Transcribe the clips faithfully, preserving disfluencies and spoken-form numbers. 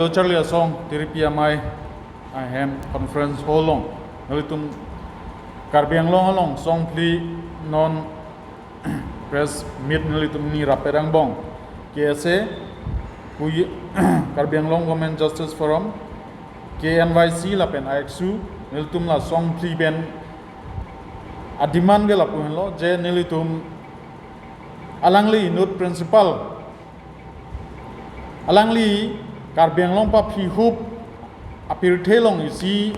Charli Asong Tiripi Amei ahem conference hall along nelitum Karbi Anglong along song phli non press meet nelitum ni rapet angbong K S A, hui Karbi Anglong Women Justice Forum, K N Y C lapen A X U, nelitum la song phli pen a-demand ke lapu henlo je nelitum alangli inut principal, alangli Karbi Anglong paphi hup apirthe along isi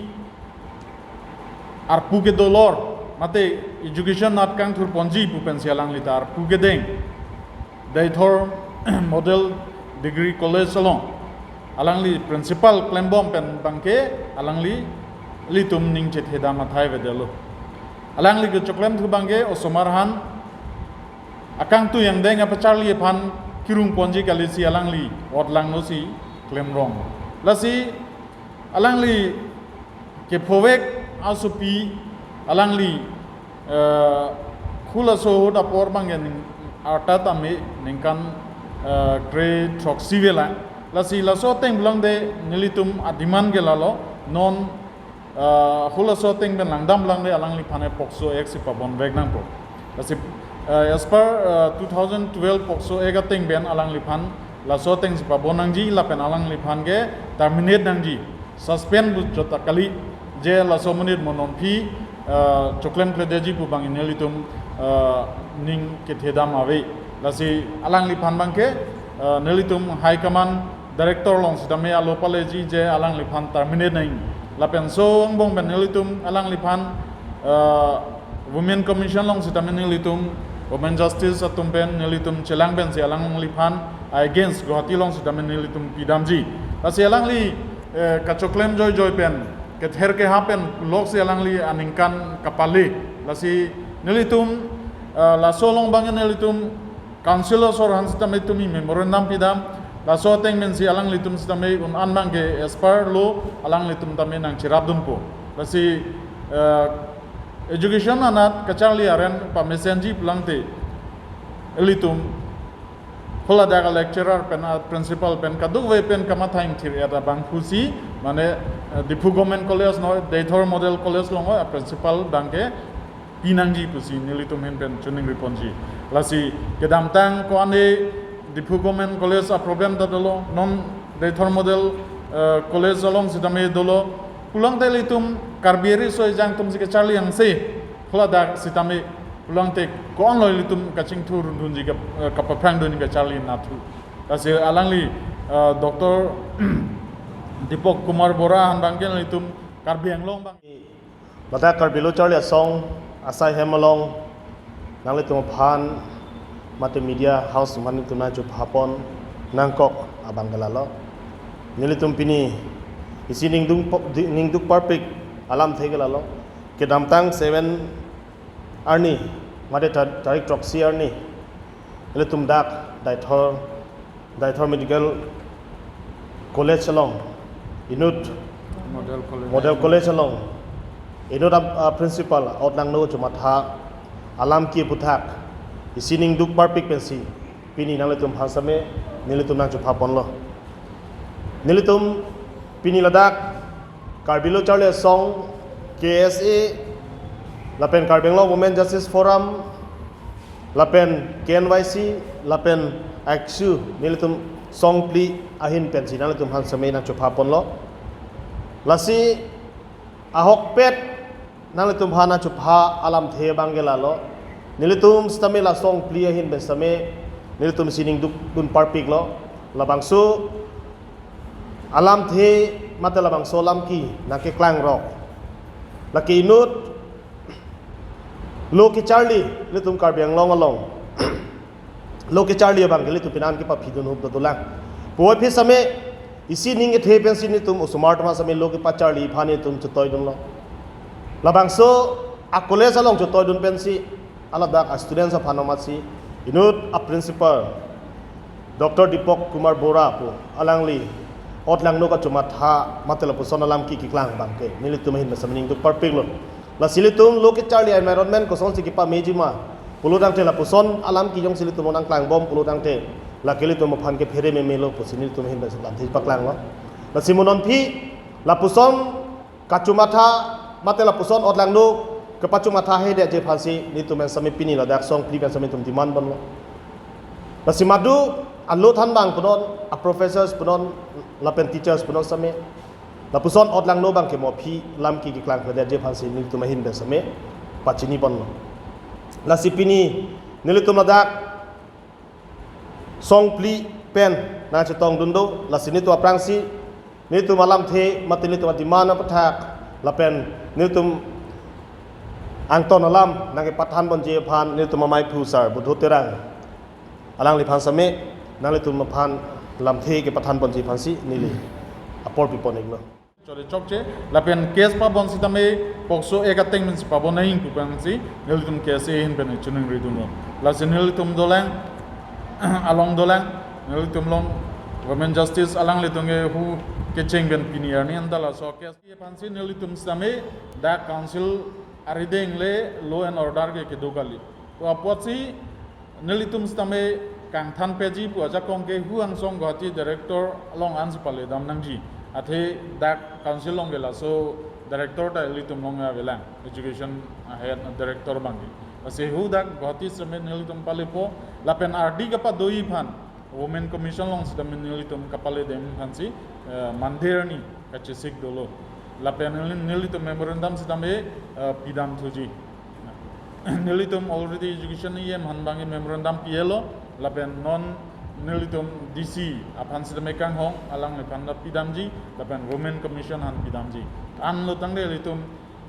arpu kedo lor, mate education anat kangthur ponji pu pensi alangli ta arpu kedeng Deithor Model Degree College along alangli principal klembom pen abangke alangli ilitum ning chethedam athai avedetlo. Alangli kechoklem thu abangke osomar aphan akangtui angdeng apacharli aphan kirung ponji kali si alangli otlangno si klemrong. Lasi alangli kephovek asopi alangli, eh, halaso ahut apor abangke ning arta tame ningkan, eh, kre throksi vela. Lasi laso ateng pulang de nelitum a-demand ke lalo non, eh, halaso ateng pen langdam pulang de alangliphan ke POCSO Act si pabonvek nangpo. Lasi, eh, as per, eh, two thousand twelve POCSO Act ateng pen alangliphan laso ateng si pabon nangji lapen alangliphan ke terminate nangji, suspend pu jota kali, je laso amonit mo non aphi, eh, choklemkledetji pu abang nelitum, eh, ning kethedam ave. Lasi alangliphan abangke, eh, nelitum high command director along sitame alo paleji je alangliphan terminate nang. Lapen laso angbong pen nelitum alangliphan, eh, Women Commission along sitame nelitum Women Justice atum pen nelitum chelang pensi alangliphan against Guwahati along sitame nelitum pidamji. Lasi alangli, eh, kachoklem joijoi pen kether keha pen loksi alangli aningkan kapale. Lasi nelitum, eh, laso along abang nelitum council asor aphan sitame tumi memorandum pidam. Laso ateng pensi alanglitum sitame un-an abangke as per law alanglitum tame nangcherapdunpo. Lasi, eh, education anat kacharli aren pamesenji pulangte ilitum haladak a-lecturer pen a-principal pen kadokave pen kamatha ingthir-et abang pusi, mane, eh, Diphu Government College no, Deithor Model College along a-principal abangke pinangji pusi nelitum ahin pen choningri ponji. Lasi kedamtang ko-an Diphu Government College a-problem ta dolo, non Deithor Model, eh, College along sitame dolo. Pulangte ilitum Karbi riso ejang atum si kacharli angse haladak sitame pulangte ko-anlo ilitum kachingthur dunji ka, eh, kapaphrang dunji kacharli nathu. Lasi alangli, eh, Doctor Deepak Kumar Bora aphan abangke ilitum Karbi Anglong abang. Ladak Karbi Lo Charli Asong asai hem along nanglitum aphan mate media house aphan nelitum nangchepha pon nangkok abang ke lalo. Nelitum pini isi ningduk po-, di-, ningduk parpik alamthe ke lalo. Kedamtang seven arni, mate tar-, tarik throksi arni, ilitum dak Deithor, Deithor Medical College along inut Model College. Model College along inut a, a-principal otlangno chomatha alam ke aputhak isi ningduk parpik pensi pini nanglitum aphan sitame nelitum nangchepha ponlo. Nelitum pini ladak Karbi Lo Charli Asong, K S A, lapen Karbi Anglong Women Justice Forum, lapen K N Y C, lapen A X U, nelitum song phli ahin pensi nanglitum aphan sitame nangchepha ponlo. Lasi ahokpet nanglitum aphan nangchepha alamthe abang ke lalo. Nelitum sitame la song phli ahin pen sitame nelitum isi ningduk dun parpiklo. Labangso alamthe mate labangso alam ke nangkeklang rok. Lake inut lo kecharli ilitum Karbi Anglong along lo kecharli abang ke ilitum pini an kepaphi dun hup dolang. Puvoiphit sitame isi ning kethe pensi nelitum osomar atum sitame lo kepacharli aphan nelitum chetoidunlo. Labangso a-college along chetoidun pensi aladak a-students aphan amatsi inut a-principal Doctor Deepak Kumar Bora pu alangli otlangno kachomatha mate lapuson alam ke keklang abang ke nelitum ahin pen sitame ningduk parpiklo. Lasi ilitum lo kecharli environment kosonsi kepameji ma pulo tangte lapuson alam ke jongsi ilitum nangklangbom pulo tangte lake ilitum aphan ke phere memelo pusi nelitum ahin pen sitame lamthe paklanglo. Lasi mo non aphi lapuson kachomatha mate lapuson otlangno kapachomatha haideji aphansi nelitum pen sitame pini ladak songphli pen sitame nelitum demand ponlo. Lasi madu alo than abang punon, a professors punon, lapen teachers punon sitame lapuson otlangno abangke mo aphi lam ke keklang haideji aphansi nelitum ahin pen sitame pachini ponlo. Lasi pini nelitum ladak songphli pen nangchetongdun do, lasi nelitum aphrangsi nelitum alamthe mate nelitum ademand apathak lapen nelitum angton alam nangkepathan ponji aphan nelitum amaiphu sar Budhu Terang alangliphan sitame nanglitum aphan lamthe kepathan ponji aphansi neli apor pipon-iklo. Chore chokche, lapen case pabon sitame POCSO Act ateng pensi pabon nangji pu pensi nelitum case ahin pen choningridunlo. Lasi nelitum dolang, along dolang, nelitum along Women Justice alanglitum ke hu kecheng pen pini arni anta laso case aphansi nelitum sitame dak council arideng le law and order ke kedo kali. To apotsi nelitum sitame kangthan peji pu ajakong ke hu angsong Guwahati director along ansi paledam nangji. Athe dak council along ke laso director ta ilitum along avelang, education ahead director abangke. Lasi hu dak Guwahati sitame nelitum palepo, lapen ardi kapado-i aphan Women Commission along sitame nelitum kapaledam aphansi, eh, Monday arni kachesik dolo. Lapen neli-, nelitum memorandum sitame, eh, pidam thuji. Nelitum already education E M aphan abangke memorandum pilo, lapen non nelitum D C aphan sitame kanghong, alangliphan ta pidamji, lapen Women Commission aphan pidamji. Anlo tangte ilitum,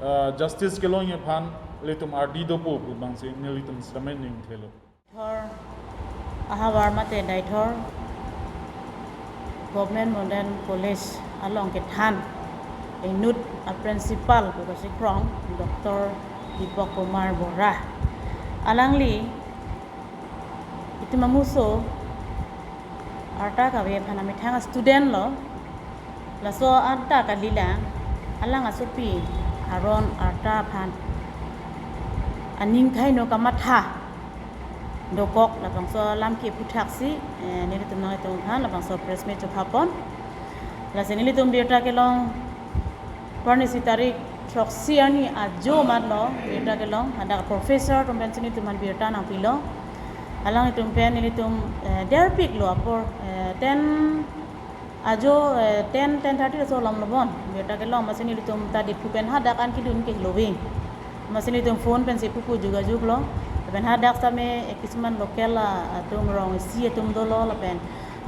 eh, justice kelongji aphan ilitum ardi dopo pu abangsi nelitum sitame ning thelo. Thor ahavar mate Deithor Government Modern College along kethan inut a principal pu kasikrong Doctor Deepak Kumar Bora. Alangli itum amuso arta kave aphan amethang student lo, laso arta kalilang, alang asopi aron arta aphan aning kaino kamatha dokok, labangso alam keputhaksi, eh, nelitum nanglitum aphan labangso press meet chophapon. Lasi nelitum birta kelong, parnisi tarik throksi arni ajo matlo birta kelong, hadak professor atum pensi nelitum aphan birta nangpilo. Alanglitum pen nelitum, eh, derpiklo apor, eh, ten ajo, eh, ten, ten thirty laso alam lo bon. Birta kelong amatsi nelitum ta Diphu pen hadak an kedun ke love. Amatsi nelitum phone pensi pupu jugajuglo. Lapen hadak sitame, eh, kisuman local, ah, atum rong isi atum dolo lapen,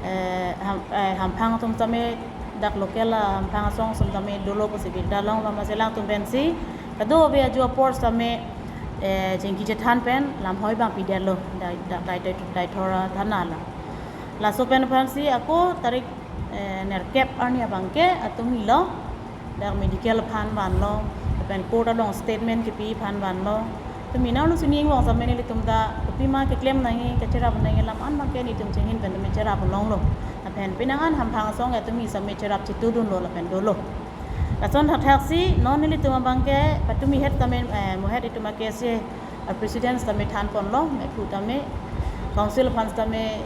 eh, ham-, eh, hamphang atum sitame dak local, ah, hamphang asong atum sitame dolo pusi birta longlo amatsi alangtum pensi kadokave ajo apor sitame, eh, chingki chethan pen lamhoi abang pidetlo. Dai, da-, dai, dai, Deithor thana lo. Laso pen aphansi ako tarik, eh, nerkep arni abangke atum ilo, dak medical aphan vanlo, lapen court along statement kepi aphan vanlo. Tumi nang nu sining vong sitame nelitum ta kopima keklem nangji, kacherap nangji alam an abangke nelitum chenghin pen tumi cherap longlo. Lapen penang an hamphang asong ke tumi sitame cherap chitudunlo lapen dolo. Lason thakthaksi non nelitum abangke patumi het sitame, eh, mo het itum a K S A a president sitame thanponlo, mephu tame council aphan sitame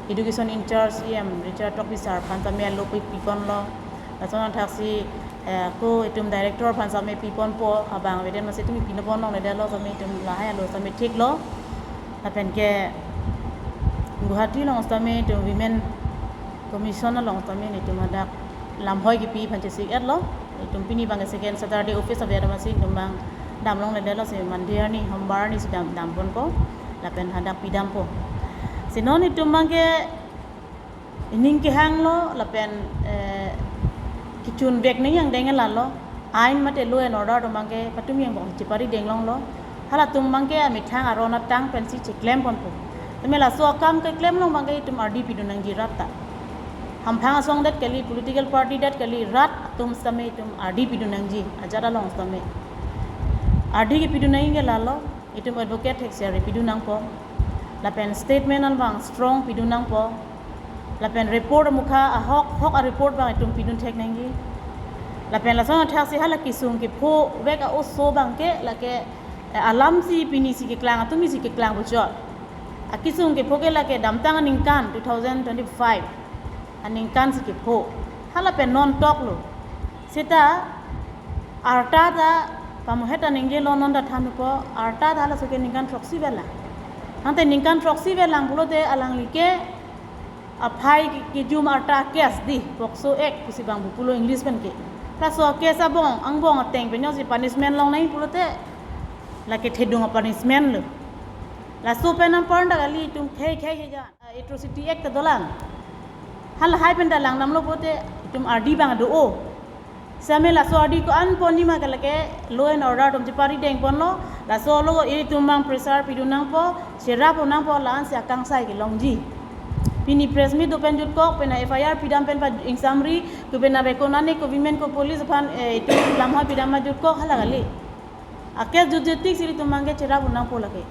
education in charge E M Richard Tokbi sir aphan sitame alo pi-, piponlo. Lason thakthaksi, eh, ako itum director aphan sitame piponpo, abang aveden amatsi tumi pinoponlongledetlo sitame itum lahai alo sitame thiklo. Lapen ke Guwahati along sitame itum Women Commission along sitame nelitum hadak lamhoi kepi aphan chesik-etlo. Itum pini abangke second Saturday office ave amatsi itum abang damlongledetlo, si Monday arni, Sombar arnisi dam, damponpo. Lapen hadak pidampo. Si non itum abangke ining kehanglo lapen, eh, kechun vek nangji angdeng lalo. Ain mate law and order atum abangke patumi angbong chepari denglonglo. Halatum abangke amethang aron atang pensi cheklemponpo. Tame laso akam keklem along abangke itum ardi pidun nangji rat ta. Hamphang asong det kali, political party det kali, rat atum sitame itum ardi pidun nangji, ajat along sitame. Ardi kepidun nangji ke lalo, itum advocate theksi ardi pidun nangpo. Lapen statement an abang strong pidun nangpo. Lapen report amukha ahok hok a report abang itum pidun thek nangji. Lapen lason athaksi hala kesung kepho vek a oso abangke lake, eh, alamsi pinisi keklang, atumisi keklang buchot. Akesung kepho ke lake damtang aningkan two thousand twenty-five aningkansi kepho. Hala pen non toklo. Seta arta ta pamohet ta ningjelo, non ta thanpo, arta ta halaso ke ningkan throksi velang. Tangte ningkan throksi velang pulote alangli ke aphai ke, kejum arta case di, POCSO Act pusi bang pulo English pen ke. Laso case abong, angbong ateng pen jongsi punishment longnang pulote lake thedung a-punishment lo. Laso pen anpar dak kali itum khei khei hejan. Atrocity Act ta dolang. Halahai pen ta langdamlo pulote itum ardi bang do-o. Same laso ardi ko-an pon nima ke lake law and order atum chepari dengponlo. Laso lo itum bang pressure pidun nangpo, cherap un nangpo, la-ansi akangsai kelongji. Pini press meet do pen jutkok, pen F I R pidam pen pa ingsamri, ko pen abe konane ko women ko police aphan, eh, itum lamha pidam ma jutkok hala kali. Akes jutjetik si itum bang ke cherap un nangpo lake.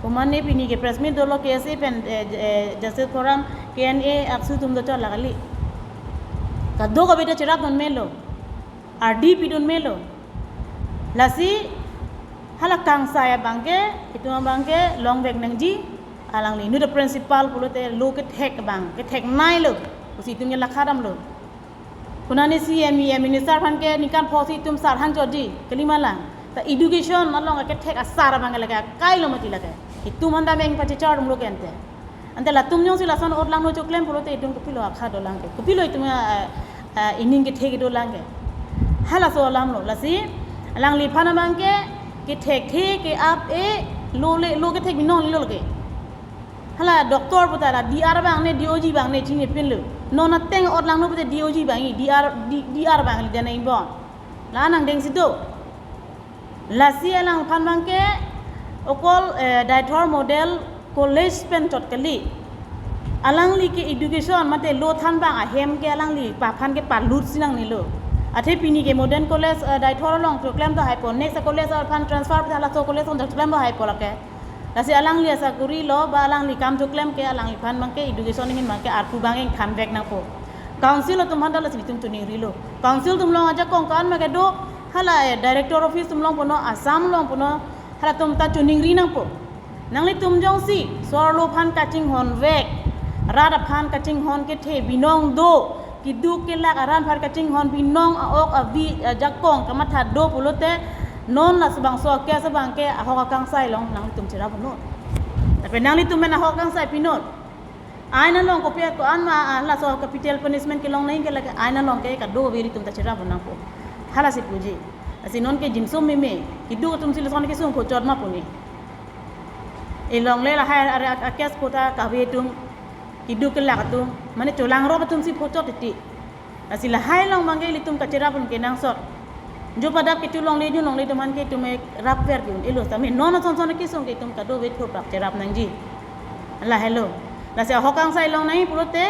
Komane pini ke press meet dolo K S A pen, eh, eh, Justice Forum, K N A, AAPSU atum do chot la kali. Kadokave ta cherapdun melo. Ardi pidun melo. Lasi hala kangsai abang ke, itum abang ke longvek nangji, alangli inut a-principal pulote law kethek abang, ketheknei lo. Pusi itum ke lakha damlo. Konane C M, E M, minister aphan ke ningkan pho si itum sar hang chotji, kali ma lang. Ta education along akethek asar abang ke lake akai lo mati lake. Itum aphan ta meng pachechar dunglo ke ante. Ante latum jongsi lason ot langno choklem pulote itum kopilo akha dolang ke. Kopilo itum, eh, eh, ining kethek dolang ke. Halaso alam lo. Lasi alangliphan abang ke kethekthe ke-ap-e law le, law kethek binong lo ke. Hala doctor puta la D R bang ne, D O G bang ne chinipinlo. Non ateng ot langno pute D O G bang i, D R, D-, D R bang le dena ingbong. La nangdengsi do. Lasi alangphan bang ke okol, eh, Deithor Model College pen chot kali. Alangli ke education mate law than bang ahem ke alangli aphan ke palut si nangnelo. Athe pini ke Model College, eh, Deithor along choklem do haipo, next college aphan transfer pute halaso college along choklem do haipo lake. Lasi alangli asakori lo, ba alangli kam choklem ke alangliphan bang ke education ahin bang ke arpu bang ingthanvek nangpo. Council atum aphan ta lasi itum choningrilo. Council atum along ajakong ko-an ma kedo, hala, eh, director office atum longponlo, Assam longponlo, halatum ta choningri nangpo. Nanglitum jongsi so-arlo aphan kachinghonvek, rat aphan kachinghon kethe binong do, keduk kelak arat aphan kachinghon binong a-ok avi ajakong kamatha do pulote non laso bangso a-case abang ke ahok akangsai along nanglitum cherap un non. Tapi nanglitum men ahok akangsai pinon. Ain along kopi ko-an ma, ah, laso capital punishment kelong nangji ke lake ain along ke kadokave itum ta cherap un nangpo. Halasi puji. Lasi non ke jimsum meme, keduk atum si lason kesung phochot ma puni. Ilongle lahai are a-, a-case kota kave atum, keduk kelak atum, mane cholangrop atum si phochot titi. Lasi lahai along bang ke ilitum kacherap un kenangsot. Jo padap kecho longle, jo longle atum aphan ke itum ke rapver ke un-elo, tame non ason son kesung ke itum kadokave thurpak cherap nangji. Lahelo. Lasi ahok akangsai along nangji pulote,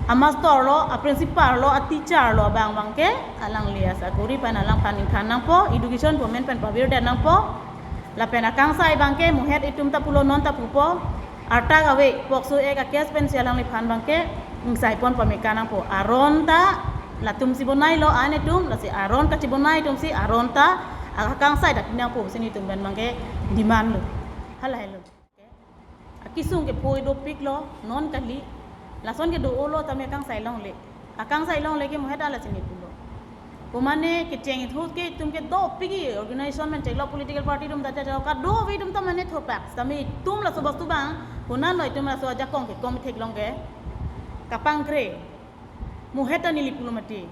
amastor lo, a-principal lo, a-teacher lo abang bang ke, alangli asakori aphan alangphan ingthan nangpo, education department pen pavirdet nangpo. Lapen akangsai bang ke mohet itum ta pulo, non ta pupo. Arta kave POCSO Act a-case pensi alangliphan bang ke ingsai pon pameka nangpo. Aron ta latum si bonai lo ain atum, lasi aron kachibonai atum si aron ta akangsai ta pi nangpo pusi nelitum pen bang ke demand lo. Halahelo. Akesung ke phoi dopiklo, non kali. Lason ke do-olo tame akangsai longle. Akangsai longle ke mohet ta lasi ne pulo. Komane kecheng ithut ke itum ke dopik i organization men cheklo, political party atum ta cheklo, kadokave atum ta mane thurpak. Tame itum laso bostu bang, konatlo itum laso ajakong kekom theklong ke kapangkre. Mohet ta neli pulo mati.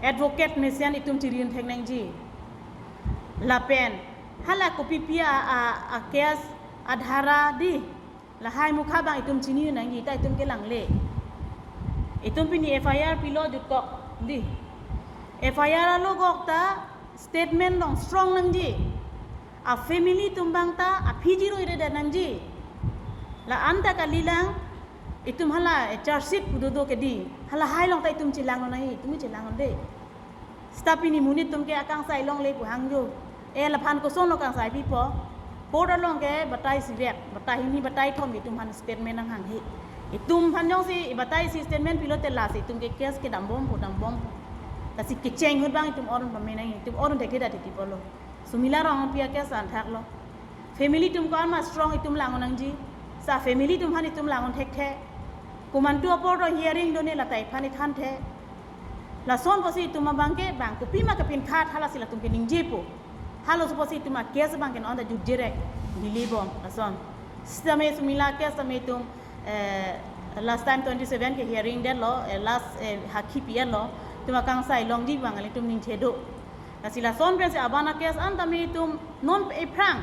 Advocate mesen itum chiri un thek nangji. Lapen hala kopipi a, a, a-case adhara di. Lahai mukha bang itum chini nangji ta itum kelangle. Itum pini F I R pilo jutkok di. F I R alogok ta statement along strong nangji. A-family atum bang ta aphi jiru ire dan nangji. La-an ta kalilang itum hala, eh, charge sheet pu dodo ke di. Halahai along ta itum chelang nangji, itum chelang de. Seta pini monit atum ke akangsai longle pu hangjo. E laphan kosonlo kangsai pipo. Court along ke batai sivek, batai hini, batai thom itum aphan statement nanghanghe. Itum aphan jongsi batai si statement pilote lasi itum ke case kedambompo, dambompo. Lasi kecheng ahut bang itum or un pame nangji, itum or un thekthe ta titi pulo. Sumila Rongpi a-case anthaklo. Family atum ko-an ma strong itum lang un nangji. Sa family atum aphan itum lang un thekthe. Komantu apor to hearing done lata iphan ithanthe. Lason pusi itum abangke bang kopima kepinkhat halasi latum ke ningjepo. Halaso pusi itum a-case abangke non ta jutjirek neli bom lason. Sitame Sumila case tame itum, eh, last time twenty-seven ke hearing detlo, eh, last, eh, hakhi pi-etlo, itum akangsai longji abang ilitum ningje do. Lasi lason pensi abang a-case an tame itum non ephrang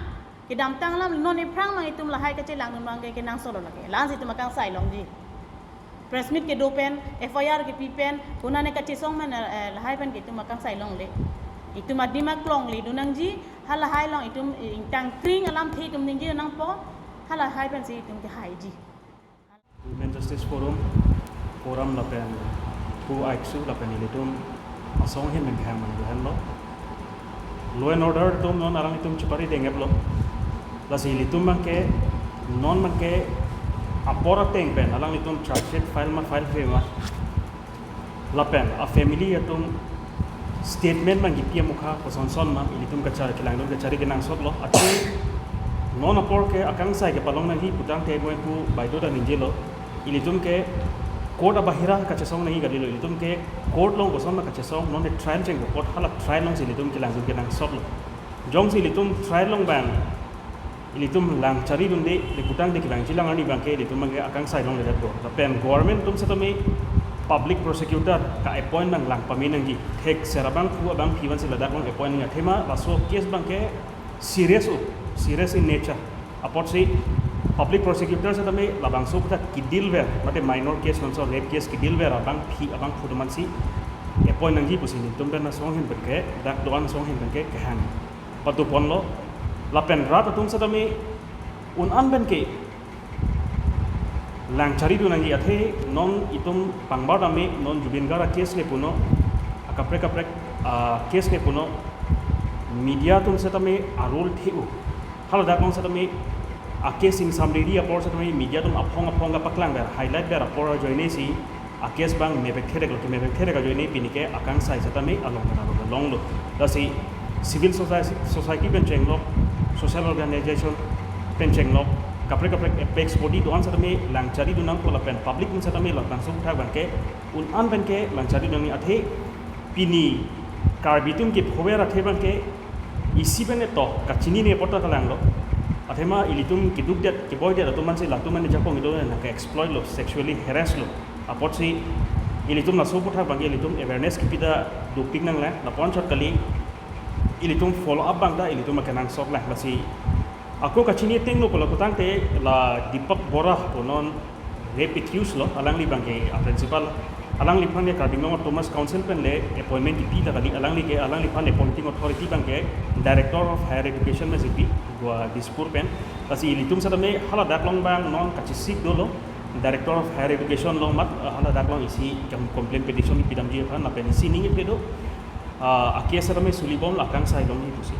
kedamtang alam non ephrang abang itum lahai kachelangdun abangke kenangsotlo lake. La-ansi itum akangsai longji. Press meet kedo pen, F I R kepi pen, konane kachesong pen, eh, lahai pen ke itum akangsai longle. Itum adim aklong ledun nangji, halahai along itum, eh, ingtangkring alamthe itum ningje nangpo, halahai pensi itum kehaiji. Women Justice Forum, Forum lapen Pu Aiksu lapen ilitum asong ahin pen kehang man duhenlo. Law and order atum non alanglitum chepari dengeplo. Lasi ilitum abangke, non abangke apor ateng pen alanglitum charge sheet file ma file-ve ma. Lapen a-family atum statement abang kipi amokha kosonson ma ilitum kachar kelangdun kachari kenangsotlo. Athe non apor ke akangsai kepalong nangji putangte moi pu baidota ningjelo. Ilitum ke court abahira kachesong nangji kalilo. Ilitum ke court along koson ma kachesong, non trial cheng court hala trial alongsi ilitum kelangdun kenangsotlo. Jongsi ilitum trial along abang ilitum lang charidunde, le putangte kevangji lang arni abangke ilitum abangke akangsai longledetpo. Lapen government atum setame public prosecutor ka-appoint nang lang pame nangji. Thekser abangphu abangpi vansi ladak along appoint nangji. Athema laso case abangke serious o, serious in nature. Apotsi public prosecutor setame labangso aputhak ke-deal ver, mate minor case nonso rape case ke-deal ver abangpi abangphu atum ansi appoint nangji pusi nelitum pen asong ahin penke, dak do-an asong ahin penke kehang patuponlo. Lapen rat atum setame un-an penke lang charidun nangji, athe non itum pangbar tame non Zubeen Garg a-case le punon, akaprek kaprek a-case le punon, media atum setame a-role the-o. Haladak along setame a-case ingsamriri apor setame media atum aphong aphong kapaklang ver, highlight ver apor ajoinesi a-case abang mepek thereklo, kemepek therek ajoine pini ke akangsai setame along pen along longlo. Lasi civil society, society pen chenglok, social organization pen chenglok, kaprek kaprek apex body do-an setame lang charidun nangpo lapen public atum setame labangso aputhak abangke un-an penke lang charidun nangji, athe pini Karbi atum kephover athe abangke isi pen eto kachinine apot ta kalanglo. Athema ilitum kedukdet keboidet atum ansi latum an ajakong kedo nang ke-exploit lo, sexually harass lo. Apotsi ilitum laso aputhak abangke ilitum awareness kipi ta dopik nanglang, lapu-an chot kali ilitum follow up abang ta ilitum akenangsot lang. Lasi ako kachini ateng lo pulo putangte la Deepak Bora punon rape accused lo, alangli abangke a-principal, alangliphan ke Karbi Anglong Autonomous Council pen le appointment kipi ta kali, alangli ke, alangliphan appointing authority abangke Director of Higher Education masi pi, Goa Dispur pen. Lasi ilitum setame haladak along abang non kachesik dolo, Director of Higher Education along mat, eh, haladak along isi kam-, complaint petition pidamji aphan, lapen isi ning ipledo, ah, a-case setame sulibom, akangsai longji pusi.